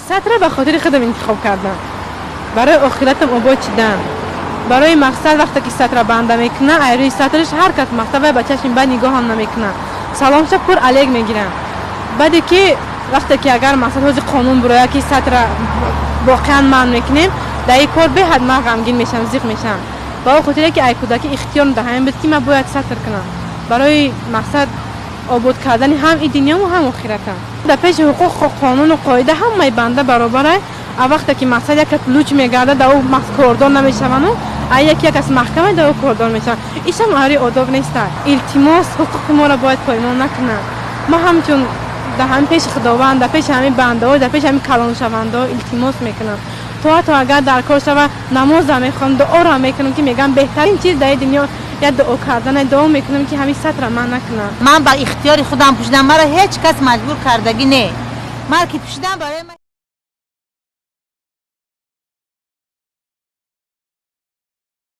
Сатра ба хотири худам интихоб кардам, барои охиратам обод шидан. Барои мақсад, вақте ки сатра банда мекуна, ай рӯи сатраш ҳар кас мақсад вай ба чашми бад нигоҳам намекунад, саломша пур алек мегирам. Баъде ки вақте ки агар мақсад ҳози қонун буроя, ки сатра воқеан манъ мекунем, дар ин кор беҳад ман ғамгин мешавам, зиқ мешавам, ба он хотире ки ай кӯдакӣ ихтиёр дар ҳамин буд, ки ман бояд сатр кунам барои мақсад обод кардани ҳам и дунёму, ҳам охиратам. Дар пеши ҳуқуқ, қонуну қоида ҳамаи банда баробарай. А вақте ки мақсад як кас луч мегардад, дар ӯ кордор намешавану, а яки як кас маҳкама, дар ӯ кордор мешаванд. Ишам ари одоб неста. Илтимос, ҳуқуқи моро бояд поймол накунанд. Ма ҳамчун дар ҳамин пеши Худованд, дар пеши ҳамин бандаҳо, дар пеши ҳамин калоншавандаҳо илтимос мекунам. То ҳатто агар дар кор шава, намозам мехонам, дуоро мекунам, ки мегӯям, беҳтарин чиз дар ин дунё як дуо кардана. Дуо мекунам, ки ҳамин сатра ман накунам. Ман ба ихтиёри худам пӯшидам, маро ҳеҷ кас маҷбур кардагӣ не. Ман ки пӯшидам, барои ман